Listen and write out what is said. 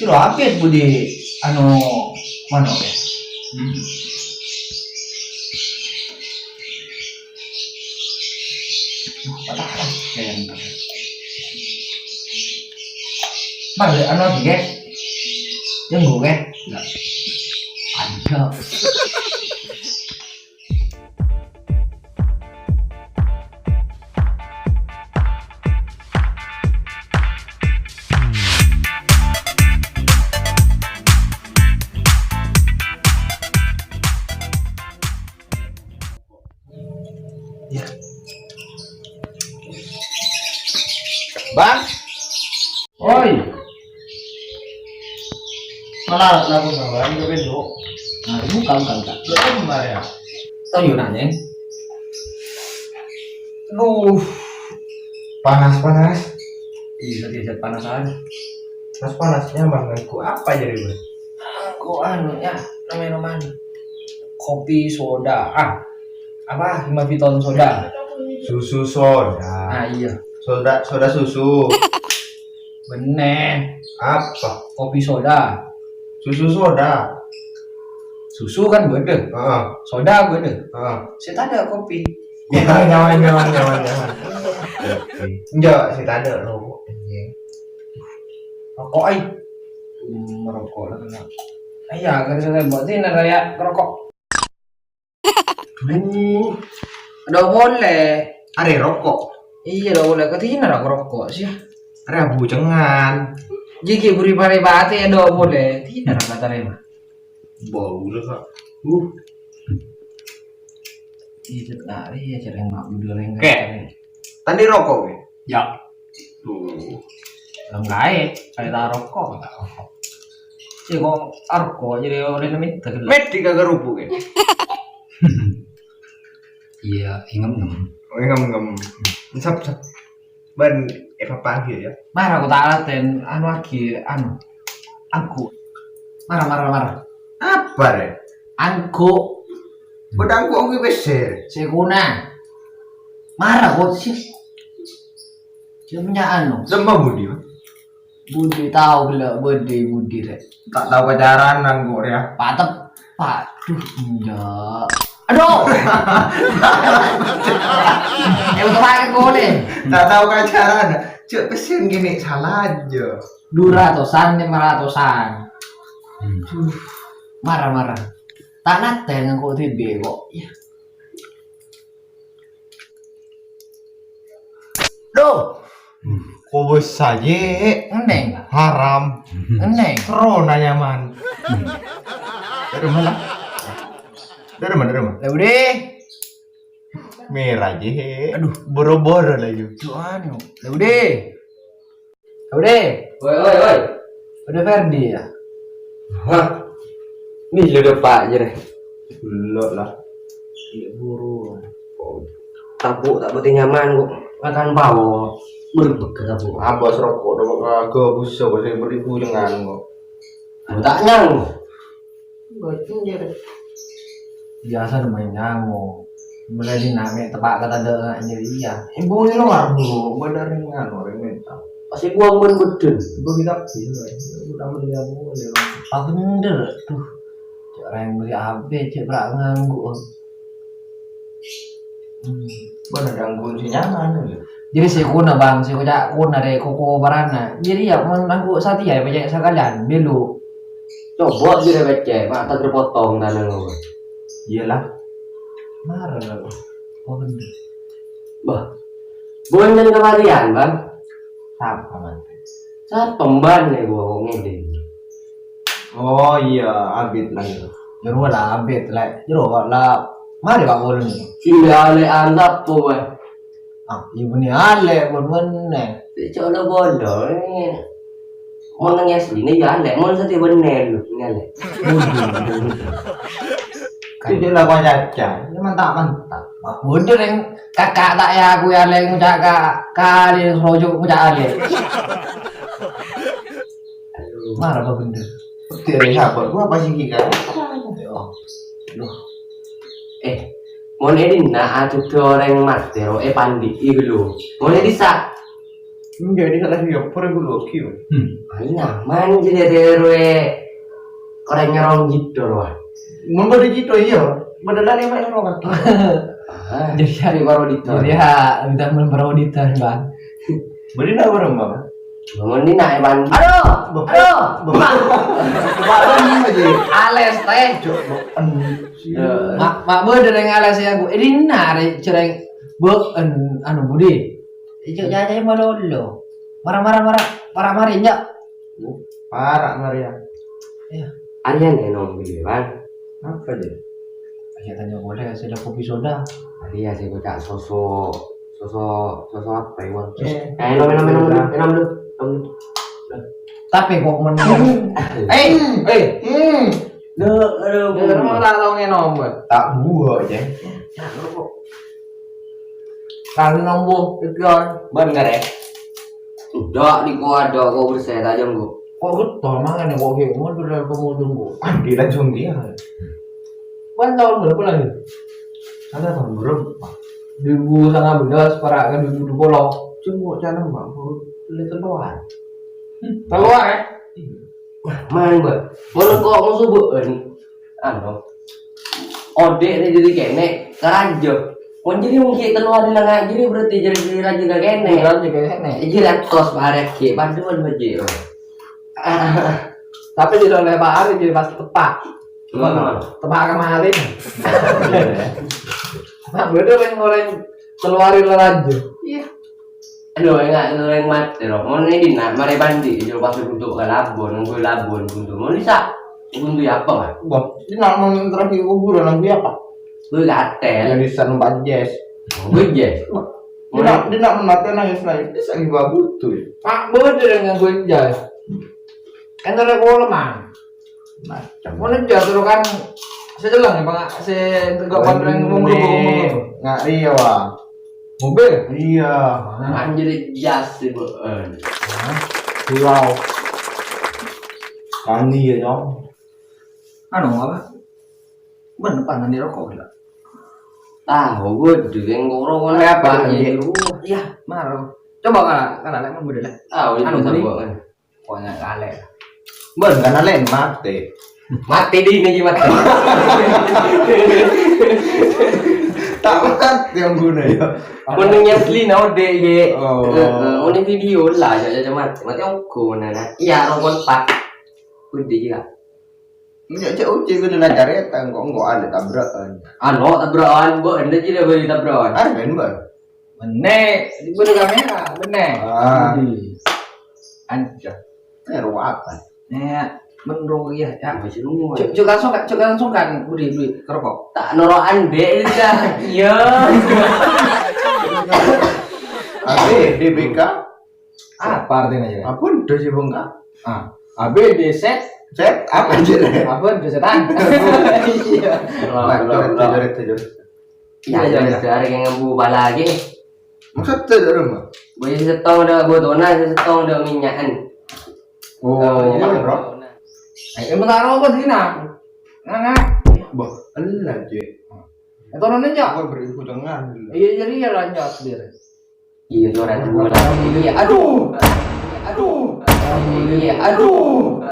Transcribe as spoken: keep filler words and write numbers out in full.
Siro abit budi anu mano' ya. Hmm. Patah kayaknya. Balik anu lagi, guys. Tunggu, guys. Ada. Ya. Bang. Oi. Malah lagu bawaan ke pintu. Nah, ini bukan, bukan, bukan. Belum kemarin ya. Tahu yuk nanya. Duh. Panas, panas. Iya, dia panas aja. Panas, panas, nyaman kan? Ku apa jadi, Bro? Aku anu ya, namanya roman. Kopi soda. Ah, apa? Hima Piton soda. Susu soda. Ah, iya. Soda, soda susu. Bener. Apa? Kopi soda. Susu soda. Susu kan beda. Heeh. Soda beda. Heeh. Saya tak ada kopi. Nyaman, nyaman, nyaman, nyaman, nyaman. Enggak, saya tak ada rokok. Iya. Rokok, ai. Hmm, merokok lah kena. Iya, kan saya buat ini raya rokok. Duh. Ada boleh. Ada rokok. Iya, ada boleh. Katanya ada rokok sih. Ada bucengan. Jiki beri pare bate ada boleh. Tidak ada kata rema. Bau lah, Kak. Uh. Iya, cek lari ya, cek yang mak udah lengket. Oke. Tadi rokok, ya? Ya. Tuh. Lengkai, kayak tak rokok. Cek kok arko jadi orang minta gitu. Med di kagak rupuk, ya? Iya, ingem-ngem. Oh, ingem-ngem. Sap, sap. Ban, eh, papa gitu ya. Mara aku tak laten, anu lagi, anu. Angku. Mara, mara, mara. Apa, re? Angku. Udah angku, angku besar. Sekuna. Mara, kok sih? Dia punya anu. Lembah budi, Pak. Budi tahu gila, budi, budi, re. Tak tahu pacaran, angku, ya. Patep. Waduh, enggak. Aduh. Eh, udah pakai gole. Tak tahu pacaran. Cek pesen gini, salah aja. Dua ratusan, lima ratusan. Hmm. Duh, marah-marah. Tak nate nganggo D B kok. Ya. Duh. Kobos saja. Eneng. Haram. Eneng. Rona nyaman. Dari mana? Dari mana? Dari mana? Lah, udah. Merah, Ji. Aduh. Boro-boro laju. Duh, anu. Lah, udah. Lah, udah. Woi, woi, woi. Udah Ferdi ya? Hah? Ini lo udah Pak, Ji, deh. Belok lah. Iya, buru. Oh, tabuk tak pati nyaman kok. Makan bau. Berbek tabuk. Abas rokok, rokok kagak bisa, bisa beribu dengan kok. Lu tak nyang. Bocor, Ji. Biasa namanya nyango. Mulai di name tepak kata de-, jadi iya. Ibu ini luar dulu, bener nih nganu, orang minta. Pasti gua pun bedel. Ibu kita pilih, ibu tamu dia bu, ya. Pak bener tuh. Cek orang beli A B, cek berak nganggu. Hmm. Bener ganggu si nyaman lho. Jadi si kuna, Bang, si kocak kuna dari koko barana. Jadi ya, mau nanggu sati ya, banyak sekalian, belu. Coba jadi becek, mata terpotong tanah ngono. Iyalah. Marah lah. Oh, bener. Bah. Bukan kematian, Bang. Siapa, Man? Siapa, Bang, ya, gua ngomong ini? Oh, iya, abit lah itu. Jero lah, abit lah. Jero lah. Mari, Pak, ulun. Sing ale antap, kowe. Ah, ibu ni ale, pun meneh. Colo bondo, ini. Mau nangis ini ya, Lek. Mau satu bener, lu, ini, Lek. Itu dia lakukan caca. Ini mantap, mantap. Wah, bener yang kakak tak ya, aku ya, Lek, ngucap ka-, kali, serojo ngucap ale. Aduh. Marah apa bener? Dari sahabat gua apa sih, Kak? Aduh. Eh, mon edinna adudu oreng mate, roe pandi, iku lho. Mon edisa. Enggak, ini salah siapa yang gue lagi, Bang? Hmm. Ayo, nyaman jadi ada R W. Orang nyerong gitu loh. Mun pada gitu, iya. Pada lari main orang. Ah, jadi, jadi baru di jadi, ya, udah men baru di Bang. Beri nak orang, Bang? Bangun ni nak, Bang. Aduh, aduh. Bang aja. Ales teh. Cok, bang. Mak, mak, gue ada yang ales ya, gue. Ini nari cereng. Bok, anu, budi. Ijo nyanyai malolo. Mara, mara, mara. Mara, mari, nya. Para, Maria. Ya. Aryan ya, nom, Bang. Apa dia? Ya, tanya boleh, saya ada kopi soda. Arya, saya kocak soso, soso, soso apa, Iwan? Eh. Eh, nom, nom, nom, nom, nom, nom, nom. Tapi kok men-, eh, eh. Hmm. Duh, aduh, duh, aduh. Mau tak tahu ngenom, Bang? Tak buat, ya. Ya, lu kok. Kami ngombo, tegur. Bener, ya? Ndak, di ko ada, ko bersih tajam, ko. Kok getol, mangan, kok gitu? Mau dulu, kamu tunggu. Ah, dia tajam dia. Wan tahun berapa lagi? Ada tahun berapa? Dua ribu sembilan belas, para ke dua ribu dua puluh. Cuma, jangan, Bang. Perlu keluar. Keluar, ya? Iya. Man, Bang. Ngono kok musuh, Bu? Anu. Odek ni jadi kene, karajo. Mon jadi mungkin keluar di lengah jadi berarti jadi raja gak kene. Raja gak kene. Jadi ratos barek ke, panduan baje. Tapi tidak oleh Pak Ari jadi pas tepat. Hmm. Tepat kemarin. Nah, bener yang orang keluarin raja. Iya. Aduh, enggak, enggak, enggak, mati, loh. Mon ini nak, mari bandi, jero pas untuk ke Labon, nunggu Labon, untuk. Mon bisa, untuk apa, Mas? Wah, ini nak mau terakhir kuburan, nunggu apa? Gue gatel. Yang di sana Pak Jes. Gue Jes. Wah, dia nak, dia nak mati nangis, nangis. Dia sakit babu tuh. Pak, bodoh dengan gue Jes. Entar aku lemah. Macam. Ngono jatuh kan sejelang ya, Pak, se tegak pandang ngomong. Nggak, iya, Wak. Mobil? Iya. Anjir, jas sih, Bu. Eh. Hah? Pulau. Tani ya, Nyong. Anu, apa? Bener, pangan di rokok, gila. Ah, gue juga yang ngoro, Kayak apa, apa, Dek? Iya, maro. Coba, Kak, Kak, lek, mau dulu, lek. Ah, udah. Anu, bisa beli. Buat, kan. Pokoknya kale. Bon, kan lain mati. Mati di ini, mati. Tak mati yang guna ya. Kuningnya asli, no, dek, ye. Oh. Heeh, ini video lah, ya, ya, mati. Mati, oh, guna, nah. Iya, rokok empat. Udah, gila. Enggak, cek uji, gue udah cari, tangkong, kok ada tabrakan. Anu, tabrakan, Bu, anda tidak boleh tabrakan. Ah, main, Bang. Bener, di mana kamera? Bener. Ah. Budi. Anjir. Eh, ruapan. Nih, menurut ya, ya. Masih nunggu. Cuk, cuk langsung kan, cuk langsung kan, Budi, Budi, kerokok. Tak norokan, Dek, itu dah. Iya. Oke, D B K. Apa artinya ya? Apa udah sih, Bang, Kak? Ah, A B D Z. Z, apa aja deh? Apa udah setan? Iya. Nah, coret, coret, coret. Iya, iya, iya. Dari yang ngembu lagi. Maksud saya dari rumah? Gue setong ada gue tona, setong ada minyakan. Oh, iya, bro. Ayo, bentar, apa sih, nak? Nah, nah. Bah, elah, Cek. Eh, turun aja. Aku beri hujangan. Iya, jadi ya lanjut, biar. Iya, suara gue lagi. Iya, aduh. Aduh. Iya, aduh.